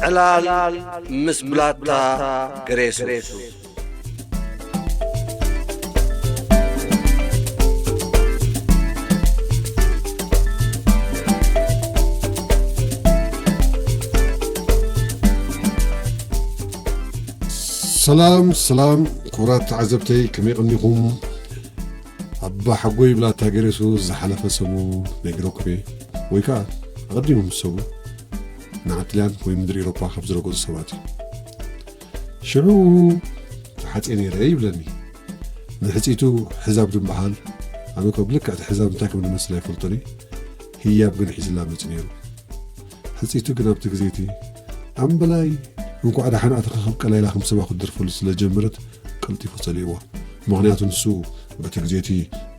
ዕላል ምስ ብላታ ገሬሱ። ሰላም ሰላም፣ ክቡራት ተዓዘብተይ፣ ከመይ ቀኒኹም? ኣባ ሓጎይ ብላታ ገሬሱ ዝሓለፈ ሰሙን ነጊረኩም እየ፣ ወይ ከዓ ኣቐዲሙ ምስ ሰሙ ንዓትልያን ወይ ምድሪ ኤሮፓ ካብ ዝረገጹ ሰባት እዩ። ሽዑ ተሓጽየ ነይረ ይብለኒ። ንሕጽይቱ ሕዛብ ድምበሃል፣ ኣነ ከ ብልክዕ እቲ ሕዛብ እንታይ ከም ዝመስል ኣይፈልጦን እየ። ህያብ ግን ሒዝላ መጺኡ ነይሩ። ሕጽይቱ ግን ኣብቲ ግዜ እቲ ኣምበላይ እንኳዕ ደሓን ኣተኻ ካብ ቀላይላ ከም ሰባ ክትደርፈሉ ስለ ጀመረት ቀልጢፉ ጸሊእዋ። ምኽንያቱ ንሱ በቲ ግዜ እቲ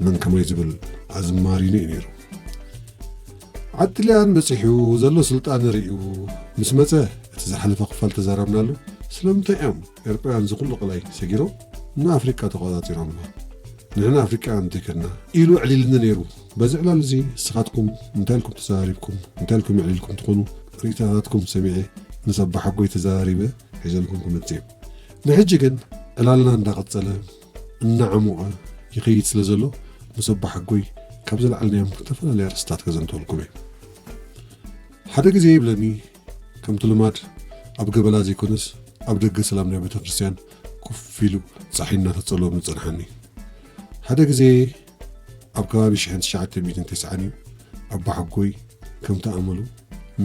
መን ከማይ ዝብል ኣዝማሪኑ እዩ ነይሩ። ዓድልያን በጺሑ ዘሎ ስልጣን ርእዩ ምስ መጸ እቲ ዝሓለፈ ክፋል ተዛረብናሉ። ስለምንታይ እዮም ኤርትራውያን እዚ ኩሉ ቀላይ ሰጊሮም ንኣፍሪቃ ተቆጻጺሮምዋ? ንሕና ኣፍሪቃውያን እንተይከድና ኢሉ ኣዕሊልኒ ነይሩ። በዚ ዕላል እዚ ንስኻትኩም እንታይ ኢልኩም ተዘራሪብኩም እንታይ ኢልኩም ኣዕሊልኩም ትኾኑ ርእይቶታትኩም ሰሚዐ ምስ ኣባሓጎይ ተዘራሪበ ሒዘልኩም ክመጽእ እየ። ንሕጂ ግን ዕላልና እንዳቐጸለ እናዓሞቐ ይኸይድ ስለ ዘሎ ምስ ኣባሓጎይ ካብ ዘለዓልናዮም ዝተፈላለዩ ኣርእስታት ከዘንተወልኩም እየ። ሓደ ግዜ ይብለኒ ከምቲ ልማድ ኣብ ገበላ ዘይኮነስ ኣብ ደገ ሰላም ናይ ቤተ ክርስቲያን ኮፍ ኢሉ ጸሓይ እናተጸለወ ምጸንሓኒ። ሓደ ግዜ ኣብ ከባቢ ሽሕን ትሽዓተ ሚእትን ተስዓን እዩ ኣባሓጎይ ከምቲ ኣመሉ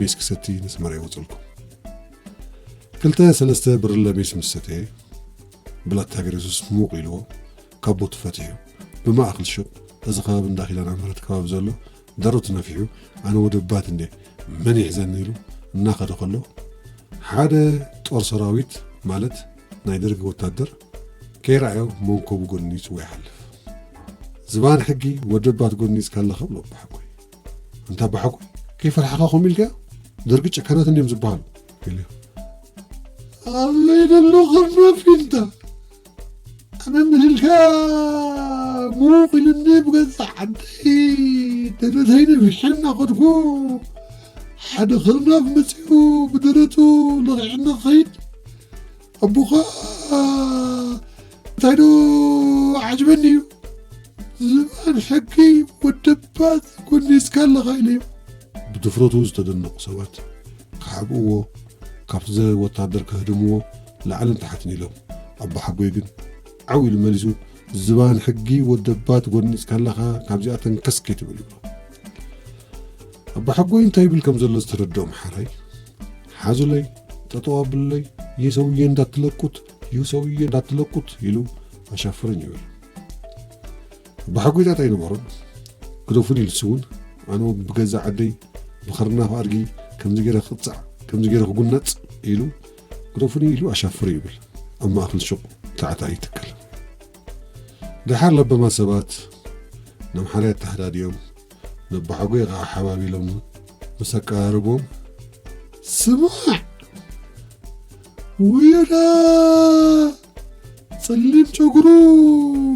ሜስ ክሰቲ ነስመራ ይወጸልኩ። ክልተ ሰለስተ ብርለ ሜስ ምስ ሰተየ ብላታ ገሬሱስ ሙቕ ኢልዎ ካብ ቦቱ ፈቲሑ ብማእኽል ሹቕ እዚ ከባቢ እንዳ ኪዳነ ምሕረት ከባቢ ዘሎ ደረቱ ነፊሑ ኣነ ወደባት እንዴ መን ይሕዘኒ ኢሉ እናኸደ ከሎ ሓደ ጦር ሰራዊት ማለት ናይ ደርጊ ወታደር ከይረኣዮ መንኮቡ ጎኒጽዎ ይሓልፍ። ዝባን ሕጊ ወደባት ጎኒጽካ ኣለኻ ብሎ ኣባሓጎይ። ኣንታ ኣባሓጎይ ከይፈርሓኻ ከምኡ ኢልካዮ? ደርጊ ጨካናት እንድዮም ዝበሃሉ ኢሉ። ኣበይ ደሎ ከርናፍ ኢልታ ኣነ ምልልካ ሙቕ ኢልኒ ብገዛ ዓደይ ደረተይ ነፊሐ እናኸድኩ ሓደ ኽርናፍ መጺኡ ብደረቱ ለኺዕኒ ክኸይድ ኣቦኻ እንታይ ዶ ዓጅበኒ እዩ ዝባን ሕጊ ወደባት ጎኒጽካ ኣለኻ ኢለዮ። ብድፍረቱ ዝተደነቑ ሰባት ክሓብእዎ ካብቲ ወታደር ከህድምዎ ላዕልን ታሕትን ኢሎም ኣቦሓጎይ ግን ዓው ኢሉ መሊሱ ዝባን ሕጊ ወደባት ጎኒጽካ ኣለኻ ካብዚኣ ተንከስ ከይትብል ይብሎ። ኣቦሓጎይ እንታይ ይብል ከም ዘሎ ዝተረድኦም ሓራይ ሓዙለይ ጠጠው ኣብሉለይ ይህ ሰውዬ እንዳትለቁት ይህ ሰውዬ እንዳትለቁት ኢሉ ኣሻፍረኝ ይብል። ኣቦሓጎይ ጣጣ ኣይነበሮን። ግደፉኒ ኢሉስ እውን ኣነ እውን ብገዛእ ዓደይ ብኸርናፍ ኣድጊ ከምዚ ገይረ ክቕጻዕ ከምዚ ገይረ ክጉነጽ ኢሉ ግደፉኒ ኢሉ ኣሻፍረ ይብል ኣብ ማእኸል ሹቕ ታዕታ ይትከል። ደሓር ለበማት ሰባት ነምሓርያ ኣተሓዳድዮም ነቦሓጎይ ኸዓ ሓባቢሎም ምስ ኣቀራረብዎም ስማዕ ውዮዳ ጸሊም ጨጉሩ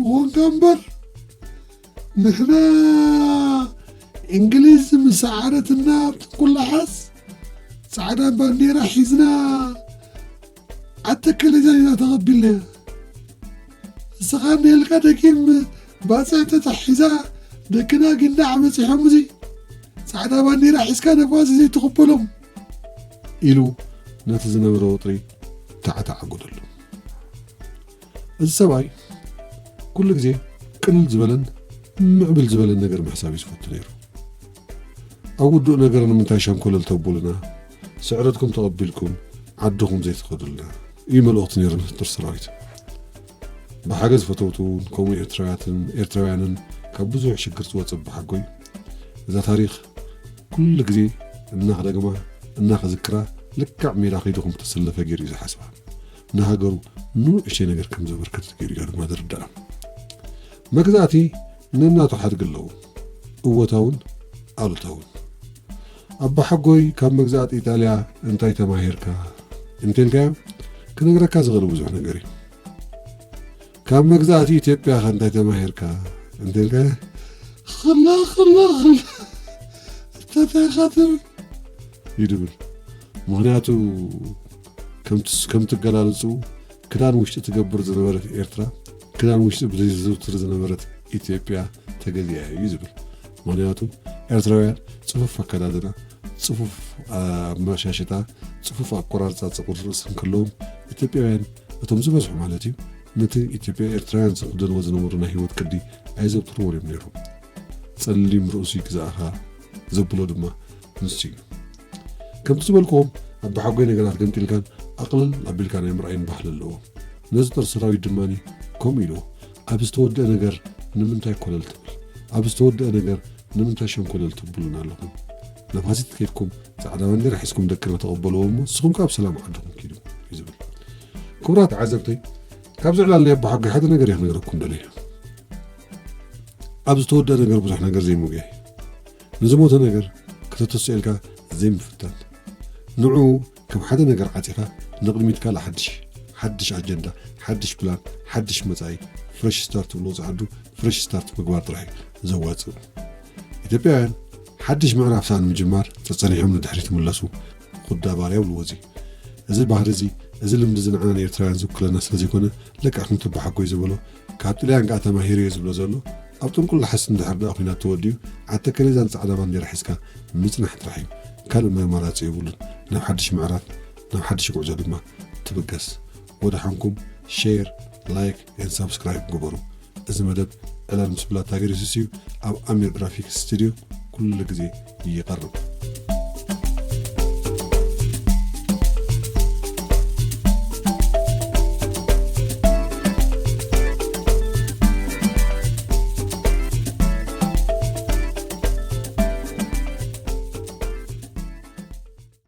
ኾንካ እምበር ንሕና እንግሊዝ ምስ ሰዓረትና ኣብ ጥንቁላሓስ ጻዕዳ ባንዴራ ሒዝና ዓተከለ ዛኒና ተቐቢልና ንስኻ እንሄልካ ደጊም ባጽዕ ተታሒዛ ደቅና ጊንዳዕ በጺሖም እዚ ጻዕዳ ባንዴራ ሒዝካ ነፋሲ ዘይትቕበሎም ኢሉ ነቲ ዝነበረ ወጥሪ ታዕታዕ ኣጎደሉ። እዚ ሰብኣይ ኩሉ ግዜ ቅልል ዝበለን ምዕብል ዝበለን ነገር ምሕሳብ እዩ ዝፈቱ ነይሩ። ኣብ ውዱእ ነገር ንምንታይ ሸንኮለል ተብሉና ስዕረትኩም ተቐቢልኩም ዓድኹም ዘይትኸዱልና እዩ መልእኽቱ ነይሩ ንፍጥር ሰራዊት። ብሓገዝ ፈተውቱ እውን ከምኡ ኤርትራውያትን ኤርትራውያንን ካብ ብዙሕ ሽግር ዝወፀ ብሓጎይ እዛ ታሪኽ ኩሉ ግዜ እናኽደግማ እናኽዝክራ ልክዕ ሜዳ ከይዱ ከም ዝተሰለፈ ገይሩ እዩ ዝሓስባ። ንሃገሩ ንእሽተይ ነገር ከም ዘበርከተ ገይሩ እዩ ድማ ዝርዳእ። መግዛእቲ ነናቱ ሓድጊ ኣለዎ፣ እወታውን ኣሉታውን። ኣባሓጎይ ካብ መግዛእቲ ኢጣልያ እንታይ ተማሂርካ እንተልካዮ ክነግረካ ዝኽእል ብዙሕ ነገር እዩ። ካብ መግዛእቲ ኢትዮጵያ ከ እንታይ ተማሂርካ እንተልካዮ ክላ ክላ ክላ እተታይኻትም ይድብል። ምኽንያቱ ከምትገላልጹ ክዳን ውሽጢ ትገብር ዝነበረት ኤርትራ ክዳን ውሽጢ ብዘይዝውትር ዝነበረት ኢትዮጵያ ተገዚኣ እዩ ዝብል። ምኽንያቱ ኤርትራውያን ጽፉፍ ኣከዳድና፣ ጽፉፍ ኣመሻሽታ፣ ጽፉፍ ኣቆራርጻ ጸጉሪ ርእሲ እንከለዎም ኢትዮጵያውያን እቶም ዝበዝሑ ማለት እዩ ነቲ ኢትዮጵያ ኤርትራውያን ዝኽደንዎ ዝነበሩ ናይ ህይወት ቅዲ ኣይዘውትርዎን እዮም ነይሮም። ጸሊም ርእሱ ይግዛእኻ ዘብሎ ድማ ንሱ እዩ። ከምቲ ዝበልክዎም ኣባሓጎይ ነገራት ገምጢልካን ኣቕልል ኣቢልካ ናይ ምርኣይን ባህሊ ኣለዎ። ነዚ ጦር ሰራዊት ድማ ከምኡ ኢልዎ ኣብ ዝተወደአ ነገር ንምንታይ ኮለል ትብል? ኣብ ዝተወደአ ነገር ንምንታይ ሸንኮለል ትብሉን ኣለኹም? ናብ ፋሲት ከይድኩም ጻዕዳ ባንዴራ ሒዝኩም ደቅና ተቐበልዎ እሞ ንስኹም ከኣ ኣብ ሰላም ዓድኹም ኪዱ እዩ ዝብል። ክቡራት ተዓዘብተይ፣ ካብዚ ዕላል ናይ ኣባሓጎይ ሓደ ነገር እየ ክነግረኩም ደልየ። ኣብ ዝተወደአ ነገር ብዙሕ ነገር ዘይምጉያይ፣ ንዝሞተ ነገር ከተተስኦ ኢልካ ዘይምፍታን፣ ንዑ ከም ሓደ ነገር ዓጺኻ ንቕድሚት ካልእ ሓድሽ ሓድሽ ኣጀንዳ፣ ሓድሽ ፕላን፣ ሓድሽ መጻኢ፣ ፍረሽ ስታርት ብሎ ዝዓዱ ፍረሽ ስታርት ምግባር ጥራሕ እዩ ዘዋጽእ። ኢትዮጵያውያን ሓድሽ ምዕራፍ ሰኣን ምጅማር ጸጸኒሖም ንድሕሪት ይምለሱ። ኩዳ ባርያ ብልዎ እዚ። እዚ ባህሪ እዚ፣ እዚ ልምዲ እዚ ንዓና ንኤርትራውያን ዝውክለና ስለ ዘይኮነ፣ ለቃ ከምቲ ኣባሓጎይ ዝበሎ፣ ካብ ጥልያን ከኣ ተማሂሩ እየ ዝብሎ ዘሎ፣ ኣብ ጥንቁል ለሓስ እንድሕር ደኣ ኲናት ተወዲኡ፣ ዓተከሬዛን ጻዕዳ ባንዴራ ሒዝካ ምጽናሕ ጥራሕ እዩ። ካልእ ኣማራጺ የብሉን። ናብ ሓድሽ ምዕራፍ፣ ናብ ሓድሽ ጉዕዞ ድማ ትብገስ። ወደሓንኩም ሼር፣ ላይክ ኤን ሳብስክራይብ ግበሩ። እዚ መደብ ዕላል ምስ ብላታ ገሪሱስ እዩ ኣብ ኣሚር ግራፊክስ ስቱድዮ ኩሉ ግዜ ይቐርብ።